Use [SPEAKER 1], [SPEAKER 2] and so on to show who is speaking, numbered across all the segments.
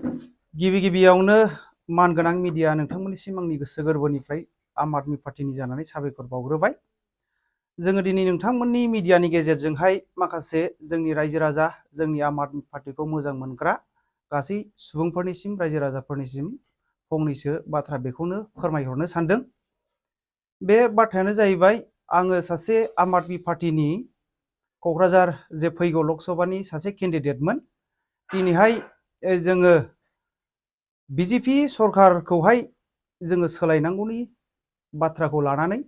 [SPEAKER 1] गिबि गिबियावनो मानगोनां मिडिया नोंथांमोननिसिम आंनि गोसो गोरबोनिफ्राय आम आदमी पार्टीनि जानानै साबायखर बावग्रोबाय। जोङो दिनै नोंथांमोननि मिडियानि गेजेरजोंहाय माखासे जोंनि रायजो राजा जोंनि आम आदमी पार्टीखौ मोजां मोनग्रा गासै सुबुंफोरनिसिम रायजो राजाफोरनिसिम फंनैसो बाथ्रा बेखौनो फोरमायहरनो सानदों। बे बाथ्रायानो जाहैबाय आङो सासे आम आदमी पार्टीनि क'क्राझार जे फैगौ लकसभानि सासे केन्डिडेटमोन। दिनैहाय जोङो बिजेपि सरकारखौहाय जोङो सोलायनांगौनि बाथ्राखौ लानानै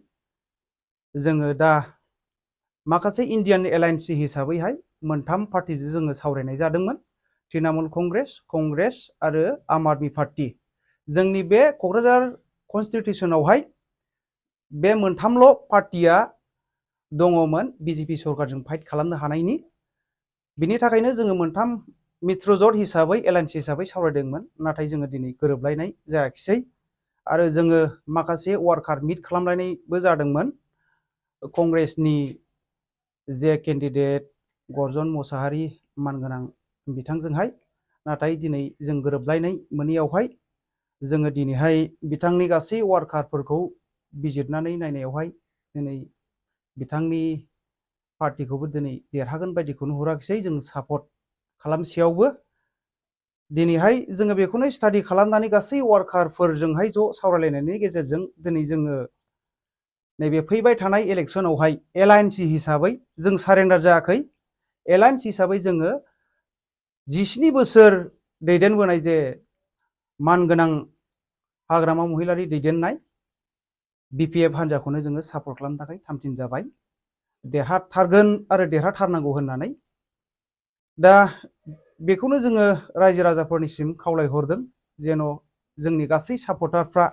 [SPEAKER 1] जोङो दा माखासे इन्डियान एलायन्स हिसाबैहाय मोनथाम पार्टीजों जोङो सावरायनाय जादोंमोन। तृणमूल कंग्रेस आरो आम आदमी पार्टी। जोंनि बे क'क्राझार कनस्टिटिउसनावहाय बे मोनथामल' पार्टीया दङमोन बिजेपि सरकारजों फाइट खालामनो हानायनि। बिनि थाखायनो जोङो मोनथाम मित्रजोट हिसाबै एलायन्स हिसाबै सावरायदोंमोन। नाथाय जोङो दिनै गोरोबलायनाय जायाखिसै आरो जोङो माखासे वार्कार मिट खालामलायनायबो जादोंमोन कंग्रेसनि जे केन्डिडेट गर्जन मोसाहारि मानगोनां बिथांजोंहाय। नाथाय दिनै जों गोरोबलायनाय मोनैयावहाय जोङो दिनैहाय बिथांनि गासै वार्कारफोरखौ बिजिरनानै नायनायावहाय दिनै बिथांनि पार्टीखौबो दिनै देरहागोन बायदिखौ नुहुराखिसै। जों सापर्ट खालामसेयावबो दिनैहाय जोङो बेखौनो स्टाडि खालामनानै गासै वार्कारफोरजोंहाय ज' सावरायलायनायनि गेजेरजों दिनै जोङो नैबे फैबाय थानाय इलेक्सनावहाय एलायन्स हिसाबै जों सारेन्डार जायाखै। एलायन्स हिसाबै जोङो 17 बोसोर दैदेनबोनाय जे मानगोनां हाग्रामा महिलारि दैदेननाय बिपिएफ हान्जाखौनो जोङो सापर्ट खालामनो थाखाय थामथिम जाबाय। देरहाथारगोन आरो देरहाथारनांगौ होननानै। दा बेखौनो जोङो रायजो राजाफोरनिसिम खावलायहरदों जेन' जोंनि गासै सापर्टारफ्रा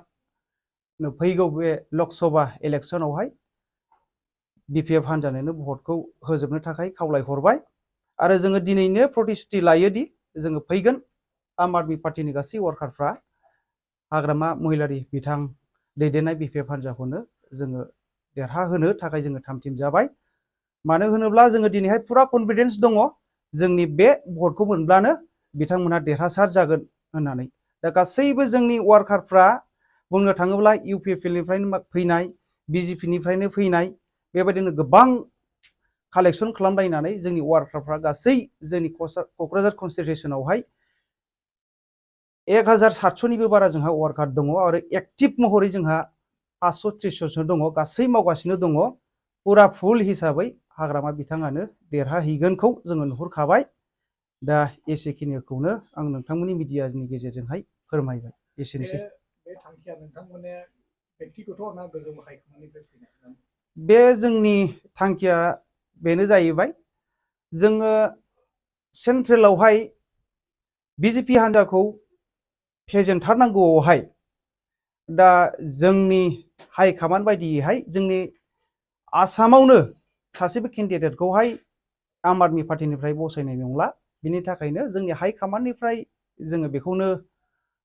[SPEAKER 1] फैगौ बे लकसभा इलेक्सनावहाय बिपिएफ हान्जानोनो भटखौ होजोबनो थाखाय खावलायहरबाय। आरो जोङो दिनैनो प्रतिश्रुति लायोदि जोङो फैगोन आम आदमी पार्टीनि गासै वार्कारफ्रा हाग्रामा महिलारि बिथां दैदेननाय बिपिएफ हान्जाखौनो जोङो देरहाहोनो थाखाय जोङो थामथिम जाबाय। मानो होनोब्ला जोङो दिनैहाय फुरा कनफिडेन्स दङ जोंनि बे भटखौ मोनब्लानो बिथांमोनहा देरहासार जागोन होननानै। दा गासैबो जोंनि वार्कारफ्रा बुंनो थाङोब्ला इउपिपिएलनिफ्रायनो फैनाय, बिजेपिनिफ्रायनो फैनाय, बेबायदिनो गोबां कालेक्सन खालामलायनानै जोंनि वार्कारफ्रा गासै जोंनि क'क्राझार कनस्टिटिउसनावहाय 1700निबो बारा जोंहा वार्कार दङ आरो एक्टिभ महरै जोंहा 530 जन दङ। गासै मावगासिनो दङ। पुरा फुल हिसाबै हाग्रामा बिथाङानो देरहाहैगोनखौ जोङो नुहुरखाबाय। दा एसेखिनिखौनो आं नोंथांमोननि मिडियानि गेजेरजोंहाय फोरमायबाय। एसेनोसै।
[SPEAKER 2] बे थांखिया नोंथांमोननि बेक्तिगत ना गोजौ हाइकमान्डनिफ्राय फैनाय?
[SPEAKER 1] बे जोंनि थांखिया बेनो जाहैबाय जोङो सेन्ट्रेलावहाय बिजेपि हान्जाखौ फेजेनथारनांगौआवहाय दा जोंनि हाइकमान्ड बायदियैहाय जोंनि आसामावनो सासेबो केन्डिडेटखौहाय आम आदमी पार्टीनिफ्राय बसायनाय नंला। बिनि थाखायनो जोंनि हाइकमान्डनिफ्राय जोङो बेखौनो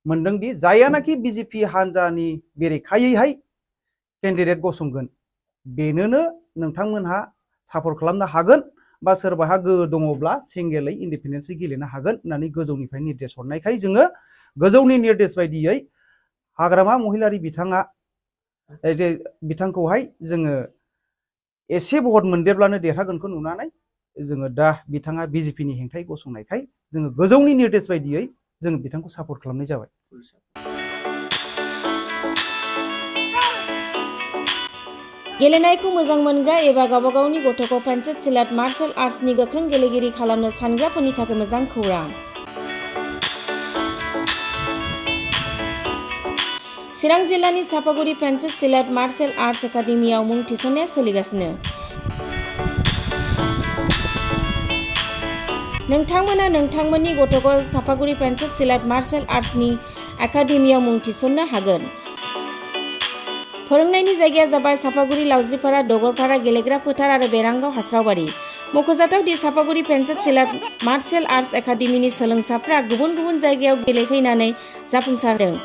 [SPEAKER 1] मोनदोंदि जायानाखि बिजेपि हान्जानि बेरेखायैहाय केन्डिडेट गसंगोन बेनोनो नोंथांमोनहा सापर्ट खालामनो हागोन बा सोरबाहा गोहो दङब्ला सिंगेलै इन्डिपेन्डेन्सै गेलेनो हागोन होननानै गोजौनिफ्राय निर्देश हरनायखाय जोङो गोजौनि निर्देश बायदियै हाग्रामा महिलारि बिथांखौहाय जोङो एसे भट मोनदेरब्लानो देरहागोनखौ नुनानै जोङो दा बिथाङा बिजेपिनि हेंथायै गसंनायखाय जोङो गोजौनि निर्देश बायदियै जोङो बिथांखौ सापर्ट खालामनाय जाबाय।
[SPEAKER 3] गेलेनायखौ मोजां मोनग्रा एबा गावबा गावनि गथ'खौ पेन्सिल सिलाट मार्शल आर्ट्सनि गोख्रों गेलेगिरि खालामनो सानग्राफोरनि थाखाय मोजां खौरां। चिरां जिल्लानि सापागुरि पेन्सिल सिलाट मार्शल आर्ट्स एकाडेमियाव मुं थिसननाया सोलिगासिनो। नोंथांमोना नोंथांमोननि गथ'खौ सापागुरि पेन्सिल सिलाट मार्शल आर्ट्सनि एकाडेमियाव मुं थिसननो हागोन। फोरोंनायनि जायगाया जाबाय सापागुरि लावज्रिपारा दगरपारा गेलेग्रा फोथार आरो बेरांगाव हास्रावबारि। मख'जाथाव दि सापागुरि पेन्सिल सिलाट मार्शल आर्ट्स एकाडेमिनि सोलोंसाफ्रा गुबुन गुबुन जायगायाव गेलेहैनानै जाफुंसारदों।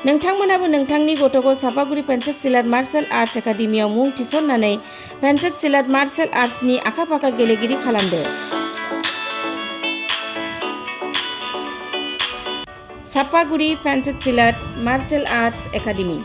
[SPEAKER 3] नोंथांमोनाबो नोंथांनि गथ'खौ सापागुरि पेन्सिल सिलाट मार्शल आर्ट्स एकाडेमियाव मुं थिसननानै पेन्सिल सिलाट मार्शल आर्ट्सनि आखा-फाखा गेलेगिरि खालामदो। Sapaguri pencil सिलाट martial arts academy.